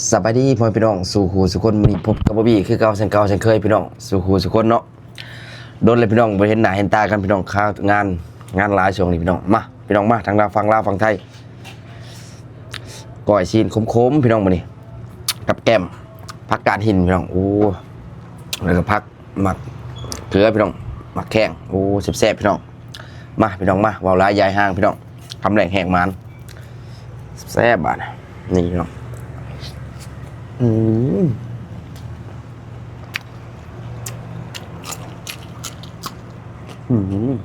ສະບາຍດີພໍ່ແມ່ພີ່ນ້ອງສູ່ຄູ່ສູ່ຄົນ, ມື້ນີ້ພົບກັບບອບບີຄືເກົ່າ ເຊັ່ນເກົ່າເຊັ່ນເຄີຍພີ່ນ້ອງ ສູ່ຄູ່ສູ່ຄົນເນາະ. ດົນແລ້ວພີ່ນ້ອງບໍ່ເຫັນໜ້າເຫັນຕາກັນພີ່ນ້ອງ, ຄາງານ ງານຫຼາຍຊ່ວງນີ້ພີ່ນ້ອງ. ມາພີ່ນ້ອງ ມາທາງລາວ ຝັ່ງລາວຝັ່ງໄທ ກ້ອຍຊີ້ນຂົມໆ ພີ່ນ້ອງ ມື້ນີ້ ກັບແກ້ມຜັກກາດຫີນພີ່ນ້ອງ. ໂອ້ ແລ້ວກໍຜັກ ໝາກເຂືອພີ່ນ້ອງ ໝາກແຂ້ງ. ໂອ້ ແຊບໆ ພີ່ນ້ອງ. ມາພີ່ນ້ອງ ມາ ເວົ້າຫຼາຍຢາຍຫ່າງພີ່ນ້ອງ, ຄຳແລງແຮງໝານ ແຊບບາດນີ້ພີ່ນ້ອງ. ອືມ ອືມ.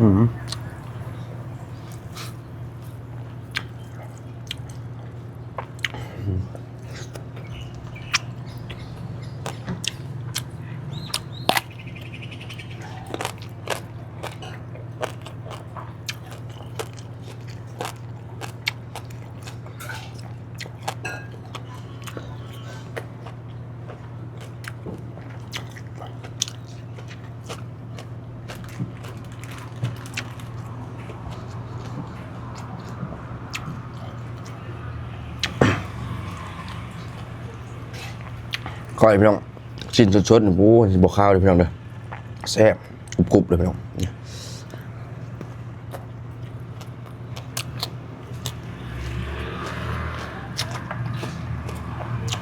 ອືມ. ກ້ອຍພີ່ນ້ອງ ຊີ້ນສົດໆ ໂອ້ ຊິບໍ່ຄາວເດີ້ພີ່ນ້ອງເດີ້, ແຊບ ກຸບໆ ເລີຍພີ່ນ້ອງ.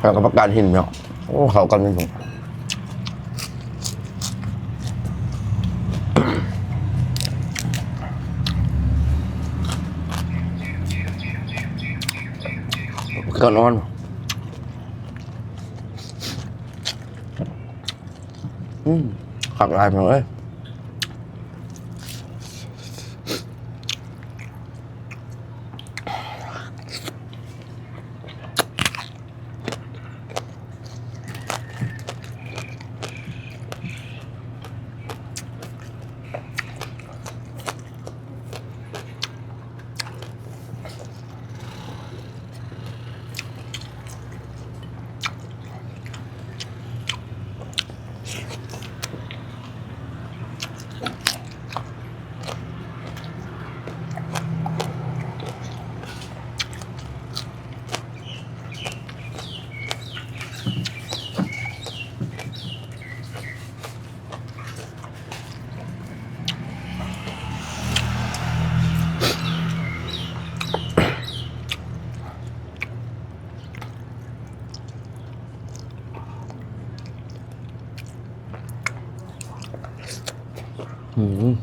ແລ້ວກໍຜັກກາດຫີນເນາະ, ໂອ້ ເຂົ້າກັນເປັນຜົງ ກໍນອນ. ອືມ ຄັກຫຼາຍພີ່ນ້ອງເອີຍ. ອືມ.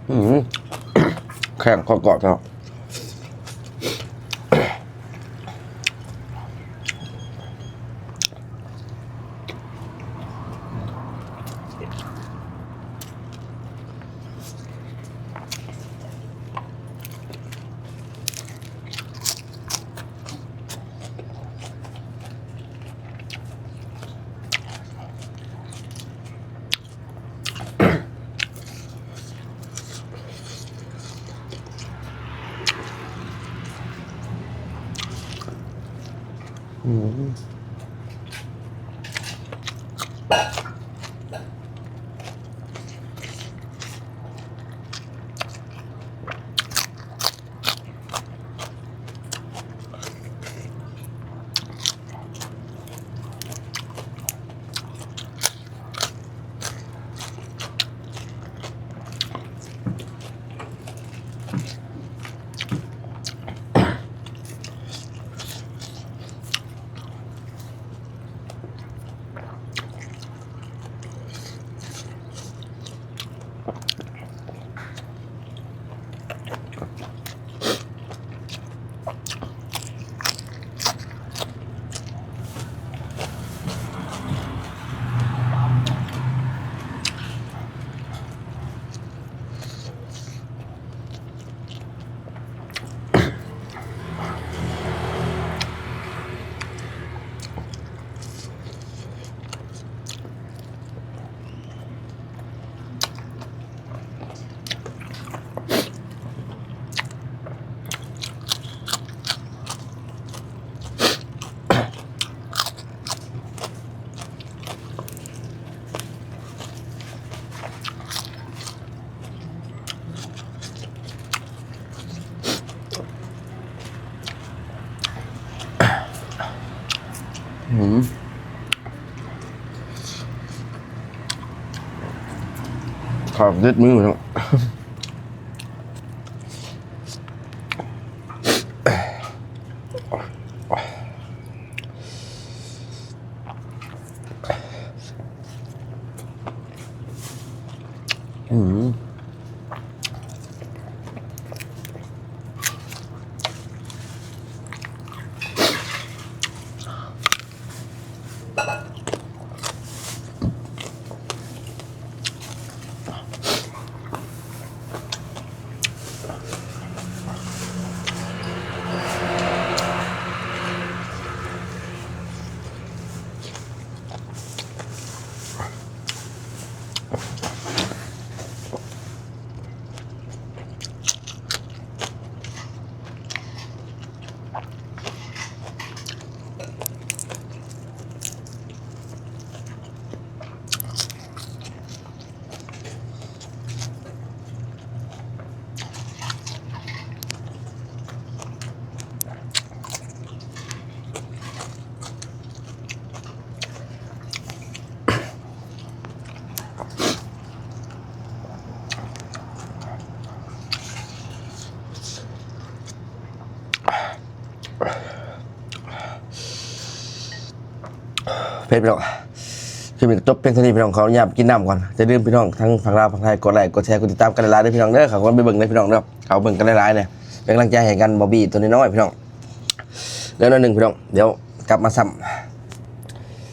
ອືມ ແຂ້ງກອບໆ ເນາະ. ອືມ. ອືມ ຂາດຕິດມືເນາະ. ອືມ. ເພັດພີ່ນ້ອງ ຄລິບນີ້ກໍຈົບພຽງເທົ່ານີ້ພີ່ນ້ອງ ຂໍອະນຸຍາດໄປກິນນ້ຳກ່ອນ. ຢ່າລືມພີ່ນ້ອງທັງຝັ່ງລາວຝັ່ງໄທ ກົດໄລກົດແຊກົດຕິດຕາມກັນຫຼາຍໆເດີພີ່ນ້ອງເດີ. ເຂົ້າໄປເບິ່ງເດີພີ່ນ້ອງເດີ ເຂົ້າເບິ່ງກັນຫຼາຍໆເດີ ເປັນກຳລັງໃຈໃຫ້ກັນ ບອບບີໂຕນ້ອຍໆພີ່ນ້ອງ. ແລ້ວໜ້ອຍໜຶ່ງພີ່ນ້ອງ ດຽວກັບມາຊ້ຳ